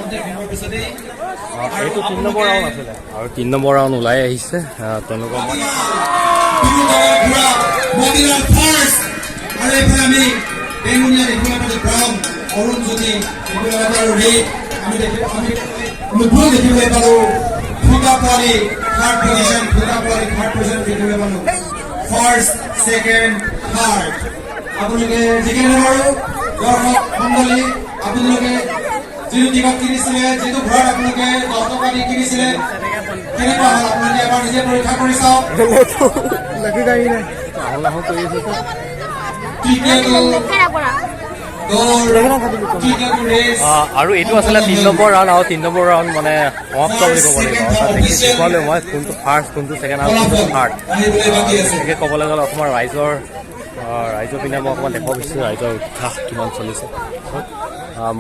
খন্তেক সময়ৰ পিছতেই। এইটো তিনি নম্বৰ ৰাউণ্ড আছিলে আৰু তিনি নম্বৰ ৰাউণ্ড ওলাই আহিছে। তেওঁলোকৰ মই ঘোঁৰা মতিলাল ফাৰ্ষ্ট আৰু এইফালে আমি বেঙুনীয়া দেখিবলৈ পাইছোঁ, ব্ৰাউন অৰুণ জ্যোতি দেখিবলৈ পাইছোঁ আৰু ৰেড আমি নতুন দেখিবলৈ পালোঁ ফুটা পোৱালি থাৰ্ড পজিশ্যন, ফুটা পোৱালি থাৰ্ড পজিশ্যন দেখিবলৈ পালোঁ। First, second, third. আপোনালোকে জিকিলে বাৰু। দৰ্শক মণ্ডলী, আপোনালোকে যিটো টিকট কিনিছিলে, যিটো ঘোঁৰাত আপোনালোকে 10 টকা দি কিনিছিলে, কেনেকুৱা হ'ল আপোনালোকে এবাৰ নিজে পৰীক্ষা কৰি চাওক। আহোঁ আহোঁ কৰি আছে। তৃতীয়টো দৌৰ, তৃতীয়টো ৰেচ। আৰু এইটো আছিলে তিনি নম্বৰ ৰাউণ্ড আৰু তিনি নম্বৰ ৰাউণ্ড মানে সমাপ্ত বুলি ক'ব লাগিব। তাত দেখুৱালোঁ মই কোনটো ফাৰ্ষ্ট, কোনটো ছেকেণ্ড আৰু কোনটো থাৰ্ড। আহিবলৈ বাকী আছে। বিশেষকৈ ক'বলৈ গ'লে অসমৰ ৰাইজৰ পিনে মই অকণমান দেখুৱাব বিচাৰিছোঁ, ৰাইজৰ উৎসাহ কিমান চলিছে।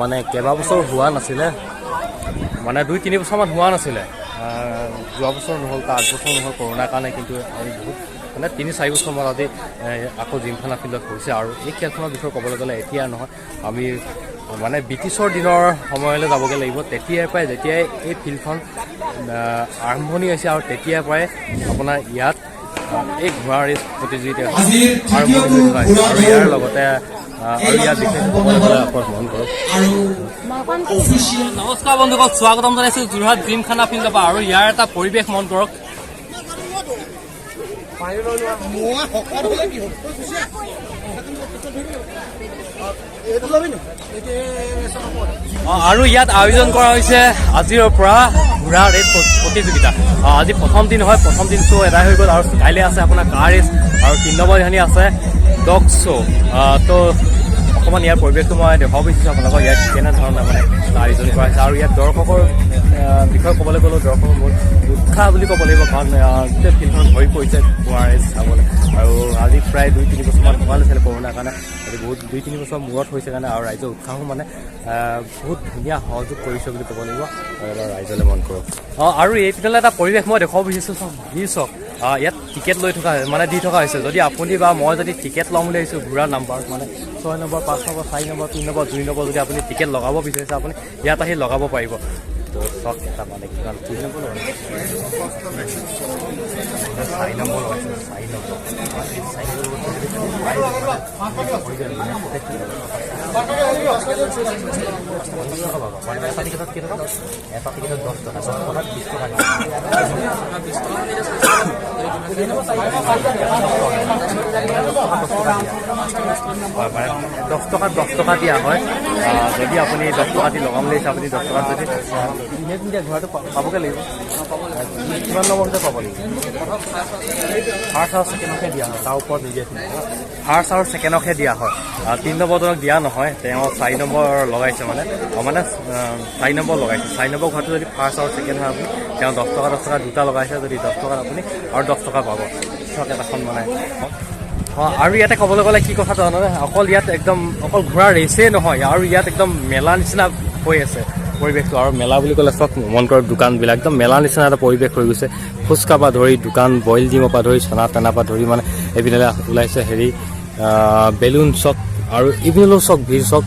মানে কেইবাবছৰ হোৱা নাছিলে, মানে 2-3 বছৰমান হোৱা নাছিলে। যোৱা বছৰ নহ'ল, তাৰ আগবছৰ নহ'ল কৰোণাৰ কাৰণে। কিন্তু আমি বহুত মানে 3-4 বছৰমান আজি আকৌ জিমখানা ফিল্ডত হৈছে। আৰু এই খেলখনৰ বিষয়ে ক'বলৈ গ'লে এতিয়া নহয়, আমি মানে ব্ৰিটিছৰ দিনৰ সময়লৈ যাবগৈ লাগিব। তেতিয়াৰ পৰাই, যেতিয়াই এই ফিল্ডখন আৰম্ভণি হৈছে আৰু তেতিয়াৰ পৰাই আপোনাৰ ইয়াত এই ঘোঁৰা ৰেচ প্ৰতিযোগিতা আজিৰ আৰম্ভণি তৃতীয়টো হৈ থকা হৈছে। ঘোঁৰা আৰু ইয়াৰ দৌৰ লগতে আৰু ইয়াৰ বিশেষ ক'বলৈ গ'লে অকণ মন কৰক। আৰু অফিচিয়েল নমস্কাৰ বন্ধুসকল, স্বাগতম জনাইছোঁ যোৰহাট জিমখানা ফিল্ডৰ পৰা। আৰু ইয়াৰ এটা পৰিৱেশ মন কৰক। মই শকত হ'লে কি হ'ব? এইটো ল'বি নি? আৰু ইয়াত আয়োজন কৰা হৈছে আজিৰ পৰা ঘোঁৰা ৰেচ প্ৰতিযোগিতা। আজি প্ৰথম দিন হয়, প্ৰথম দিন শ্ব' এদাই হৈ গ'ল আৰু কাইলৈ আছে আপোনাৰ কাৰ ৰেচ আৰু তিনি নম্বৰ দিনাখনি আছে ডগ শ্ব'। তো অকণমান ইয়াৰ পৰিৱেশটো মই দেখুৱাব বিচাৰিছোঁ আপোনালোকক, ইয়াত কেনেধৰণে মানে আয়োজন কৰা হৈছে। আৰু ইয়াত দৰ্শকৰ বিষয়ে ক'বলৈ গ'লেও দৰ্শকৰ বহুত উৎসাহ বুলি ক'ব লাগিব, কাৰণ গোটেই ফিল্ডখন ভৰি পৰিছে ঘোঁৰা ৰেচ চাবলৈ। আৰু আজি প্ৰায় 2-3 বছৰমান হোৱা নাছিলে কৰোণাৰ কাৰণে, আজি বহুত 2-3 বছৰ মূৰত হৈছে কাৰণে আৰু ৰাইজৰ উৎসাহো মানে বহুত ধুনীয়া সহযোগ কৰিছে বুলি ক'ব লাগিব। আৰু এবাৰ ৰাইজলৈ মন কৰক। আৰু এইপিনলৈ এটা পৰিৱেশ মই দেখুৱাব বিচাৰিছোঁ। চাওক, ভিৰ চাওক। ইয়াত টিকেট লৈ থকা, মানে দি থকা হৈছে। যদি আপুনি বা মই যদি টিকেট ল'ম বুলি ভাবিছোঁ, ঘোঁৰা নাম্বাৰ মানে 6 number, 5 number, 4 number, 3 number, 2 number, যদি আপুনি টিকেট লগাব বিচাৰিছে, আপুনি ইয়াত আহি লগাব পাৰিব। তো চাওক, এটা মানে কিমান, কি নম্বৰ লগাইছে? 4 নম্বৰ লগাইছে, 4 নম্বৰ। 4 নম্বৰ 50 টকা পাব। মানে এটা টিকেটত কেইটকা? এটা টিকেটত 10 টকা, 10 টকাত 20 টকা। 10 টকা দিয়া হয়, মানে 10 টকাত 10 টকা দিয়া হয়। যদি আপুনি 10 টকা দি লগাম বুলি ভাবিছে, আপুনি 10 টকাত যদি নিদিয়ে, ঘোঁৰাটো পাবগৈ লাগিব। কিমান নম্বৰ ভিতৰত পাব লাগিব? ফাৰ্ষ্ট আৰু ছেকেণ্ডকহে দিয়া হয়, তাৰ ওপৰত নিদিয়ে। ফাৰ্ষ্ট আৰু ছেকেণ্ডকহে দিয়া হয়, তিনি নম্বৰজনক দিয়া নহয়। তেওঁ 4 নম্বৰ লগাইছে, মানে মানে 4 নম্বৰ লগাইছে। 4 নম্বৰ ঘৰটো যদি ফাৰ্ষ্ট আৰু ছেকেণ্ড হয়, আপুনি তেওঁ 10 টকা 10 টকা দুটা লগাইছে, যদি 10 টকাত আপুনি আৰু 10 টকা পাব। চাওক এটাখন মানে। আৰু ইয়াতে ক'বলৈ গ'লে কি কথাটো জানানে? অকল ইয়াত একদম অকল ঘোঁৰা ৰেচেই নহয়, আৰু ইয়াত একদম মেলা নিচিনা হৈ আছে পৰিৱেশটো। আৰু মেলা বুলি ক'লে চব মন কৰক, দোকানবিলাক একদম মেলা নিচিনা এটা পৰিৱেশ হৈ গৈছে। ফুচকা পৰা ধৰি দোকান, বইল ডিমৰ পৰা ধৰি চানা টানা পৰা ধৰি মানে এইপিনে ওলাইছে হেৰি বেলুন চক আৰু এইপিনলৈও চক, ভিৰ চক।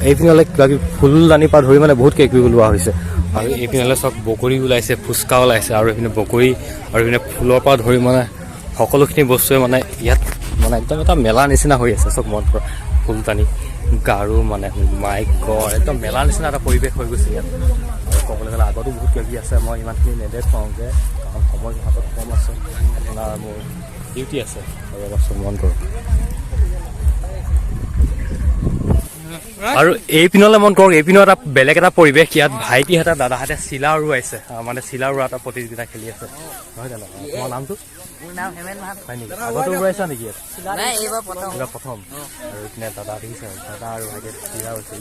এইপিনলৈ কিবা কিবি ফুলদানিৰ পৰা ধৰি মানে বহুত কিবা কিবি ওলোৱা হৈছে। আৰু এইপিনলৈ চক, বগৰী ওলাইছে, ফুচকা ওলাইছে আৰু এইপিনে বগৰী আৰু এইপিনে ফুলৰ পৰা ধৰি মানে সকলোখিনি বস্তুৱে মানে ইয়াত মানে একদম এটা মেলা নিচিনা হৈ আছে। চব মন কৰা, ফুলদানি, গাৰু, মানে মাই গড, একদম মেলা নিচিনা এটা পৰিৱেশ হৈ গৈছে ইয়াত। আৰু ক'বলৈ গ'লে আগতো বহুত কিবা কিবি আছে, মই ইমানখিনি নেদেখুৱাওঁগৈ, কাৰণ সময় হাতত কম আছে আপোনাৰ, মোৰ ডিউটি আছে। আৰু এবাৰ চব মন কৰক। আৰু এইপিনলৈ মন কৰক, এইপিনৰ এটা বেলেগ এটা পৰিৱেশ। ইয়াত ভাইটিহঁতে দাদাহঁতে চিলা উৰুৱাইছে, মানে চিলা উৰোৱা এটা প্ৰতিযোগিতা খেলি আছে, নহয় জানো? তোমাৰ নামটো? মোৰ নাম হেমেন মাহাতো। হয় নেকি? আগতে উৰুৱাইছা নেকি ইয়াত? নাই, এইবাৰ প্ৰথম। এইবাৰ প্ৰথম। আৰু এইপিনে দাদা দেখিছে, দাদা আৰু ভাইটিয়ে চিলা হৈছে।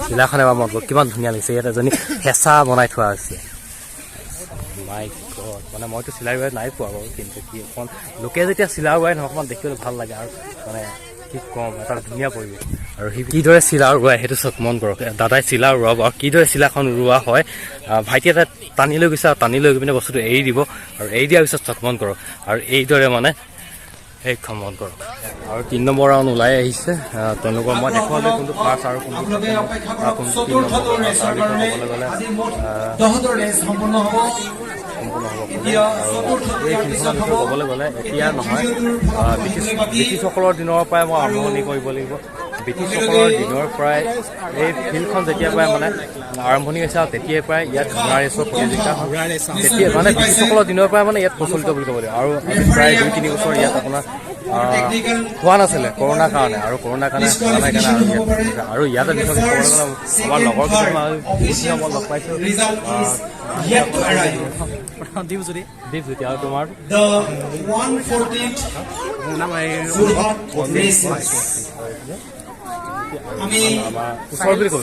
চিলাখন এবাৰ মন কৰক, কিমান ধুনীয়া লাগিছে। ইয়াত এজনী ফেঁচা বনাই থোৱা হৈছে। মাই গড, মানে মইতো চিলাই উৰুৱাই নাই পোৱা বাৰু, কিন্তু কি অকণ লোকে যেতিয়া চিলা উৰুৱাই নহয়, অকণমান দেখিবলৈ ভাল লাগে। আৰু মানে কি ক'ম, এটা ধুনীয়া পৰিৱেশ। আৰু সি কিদৰে চিলা উৰুৱাই সেইটো চাওক, মন কৰক। দাদাই চিলা উৰুৱাব আৰু কিদৰে চিলাখন উৰুওৱা হয়। ভাইটি এটা টানি লৈ গৈছে আৰু টানি লৈ গৈ পিনে বস্তুটো এৰি দিব আৰু এৰি দিয়াৰ পিছত চাওক, মন কৰক, আৰু এইদৰে মানে সেইখন মন কৰক। আৰু 3 নম্বৰ ৰাউণ্ড ওলাই আহিছে। তেওঁলোকৰ মই দেখুৱালোঁ কোনটো ফাৰ্ষ্ট আৰু কোনটো কোনটো 3 নম্বৰ। তাৰ বিষয়ে ক'বলৈ গ'লে সম্পূৰ্ণ হ'ব। আৰু এই ফিল্ডখনৰ বিষয়ে ক'বলৈ গ'লে এতিয়া নহয়, ব্ৰিটিছসকলৰ দিনৰ পৰাই মই আৰম্ভণি কৰিব লাগিব। ব্ৰিটিছসকলৰ দিনৰ পৰাই এই ফিল্ডখন যেতিয়াৰ পৰাই মানে আৰম্ভণি হৈছে আৰু তেতিয়াৰ পৰাই ইয়াত ঘোঁৰা ৰেচৰ প্ৰতিযোগিতা তেতিয়া মানে ব্ৰিটিছসকলৰ দিনৰ পৰাই মানে ইয়াত প্ৰচলিত বুলি ক'ব লাগিব। আৰু প্ৰায় 2-3 বছৰ ইয়াত আপোনাৰ হোৱা নাছিলে কৰোণাৰ কাৰণে, আৰু কৰোণাৰ কাৰণে হোৱা নাই কাৰণে আৰু ইয়াত আৰু ইয়াতে বিশেষকৈ ক'বলৈ গ'লে আমাৰ লগৰ কিছুমান বহুত মই লগ পাইছোঁ। দীপজ্যোতি আৰু তোমাৰ আমাৰ ওচৰ বুলি ক'ব।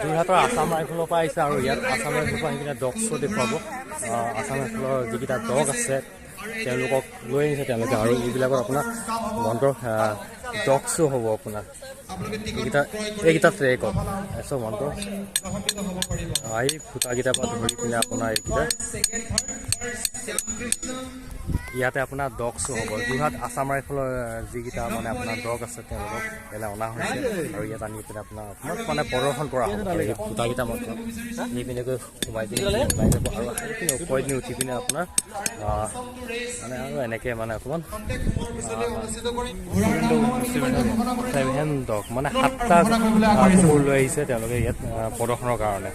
যোৰহাটৰ আছাম ৰাইফলৰ পৰা আহিছে আৰু ইয়াত আছাম ৰাইফলৰ পৰা আহি কিনে ডগ শ্ব' দেখুৱাব। আছাম ৰাইফলৰ যিকেইটা ডগ আছে তেওঁলোকক লৈ আনিছে তেওঁলোকে। আৰু এইবিলাকত আপোনাৰ মন্ত্ৰ ডগ শ্ব' হ'ব আপোনাৰ এইকেইটা ট্ৰেকত চব মন্ত্ৰ এই ফুটাকেইটাৰ পৰা ধৰি পিনে আপোনাৰ এইকেইটা ইয়াতে আপোনাৰ ডগ শ্ব' হ'ব। যোৰহাট আছাম ৰাইফলৰ যিকেইটা মানে আপোনাৰ ডগ আছে তেওঁলোকক ইয়ালৈ অনা হৈছে আৰু ইয়াত আনি পিনে আপোনাৰ অকণমান মানে প্ৰদৰ্শন কৰা হ'ব। আৰু এই ফুটাকেইটা মাত্ৰ এইপিনেকৈ সোমাই পিনে ওলাই যাব আৰু সেইপিনে ওপৰেদি উঠি পিনে আপোনাৰ মানে আৰু এনেকৈ মানে অকণমান 7 ডগ মানে 7টা কুকুৰ লৈ আহিছে তেওঁলোকে ইয়াত প্ৰদৰ্শনৰ কাৰণে।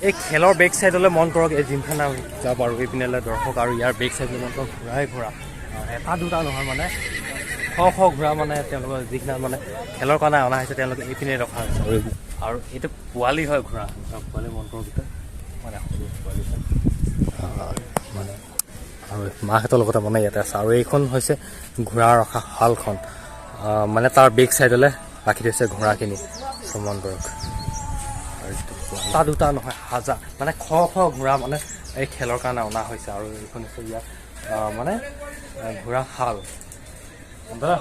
এই খেলৰ বেক চাইডলৈ মন কৰক, এই জিমখানা যাব আৰু এইপিনেলৈ দৰ্শক। আৰু ইয়াৰ বেক চাইডলৈ মন কৰক, ঘূৰাই ঘোঁৰা এটা দুটা নহয় মানে শ শ ঘোঁৰা মানে তেওঁলোকৰ যিখিনি মানে খেলৰ কাৰণে অনা হৈছে তেওঁলোকে এইপিনে ৰখা হৈছে। আৰু এইটো পোৱালি হয় ঘোঁৰা, পোৱালি মন কৰক মানে সৰু পোৱালি হয় মানে আৰু মাকহঁতৰ লগতে মানে ইয়াতে আছে। আৰু এইখন হৈছে ঘোঁৰা ৰখা শালখন, মানে তাৰ বেক চাইডলৈ ৰাখি থৈছে ঘোঁৰাখিনি। মন কৰক, এটা দুটা নহয় হাজাৰ মানে শ শ ঘোঁৰা মানে এই খেলৰ কাৰণে অনা হৈছে। আৰু এইখন হৈছে ইয়াত মানে ঘোঁৰা শাল। দাদা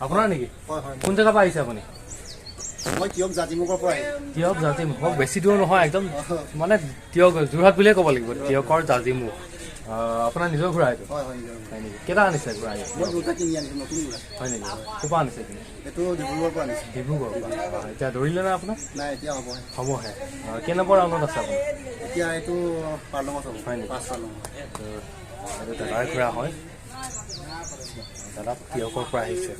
আপোনাৰ নেকি? কোন জেগাৰ পৰা আহিছে আপুনি? মই তিয়ক জাজিমুখৰ পৰা আহিছোঁ। তিয়ক জাজিমুখ বেছি দূৰ নহয়, একদম মানে তিয়ক যোৰহাট বুলিয়ে ক'ব লাগিব। তিয়কৰ জাজিমুখ। আপোনাৰ নিজৰ ঘোঁৰা এইটো? হয় হয়, হয় নেকি? কেইটা আনিছে ঘোঁৰা? মই দুটা কিনি আনিছোঁ, নতুন ঘোঁৰা। হয় নেকি? ক'ৰ পৰা আনিছে কিনি? এইটো ডিব্ৰুগড়ৰ পৰা আনিছোঁ। ডিব্ৰুগড়ৰ পৰা। এতিয়া দৌৰিলে নে আপোনাৰ? নাই, এতিয়া হ'বহে। হ'বহে। কেই নম্বৰ ৰাউণ্ডত আছে আপুনি? এতিয়া এইটো পাৰ্লঙত হ'ব। হয় নেকি? 5 পাৰ্লঙত। এইটো দাদাৰ ঘোঁৰা হয়। দাদা তিয়কৰ পৰা আহিছে।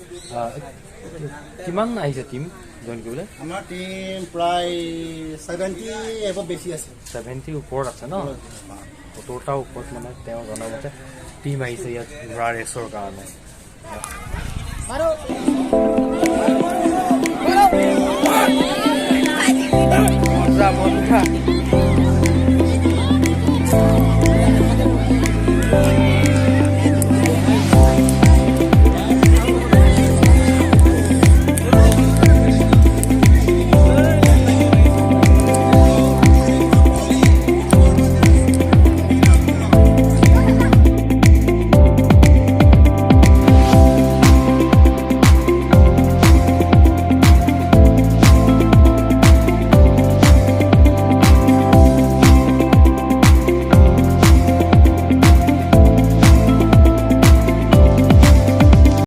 কিমান আহিছে টিম জইন কৰিবলৈ? আমাৰ টিম প্ৰায় 70 এবভ বেছি আছে। 70 ওপৰত আছে ন? 70টাৰ ওপৰত মানে তেওঁ জনামতে টিম আহিছে ইয়াত ঘোঁৰা ৰেচৰ কাৰণে।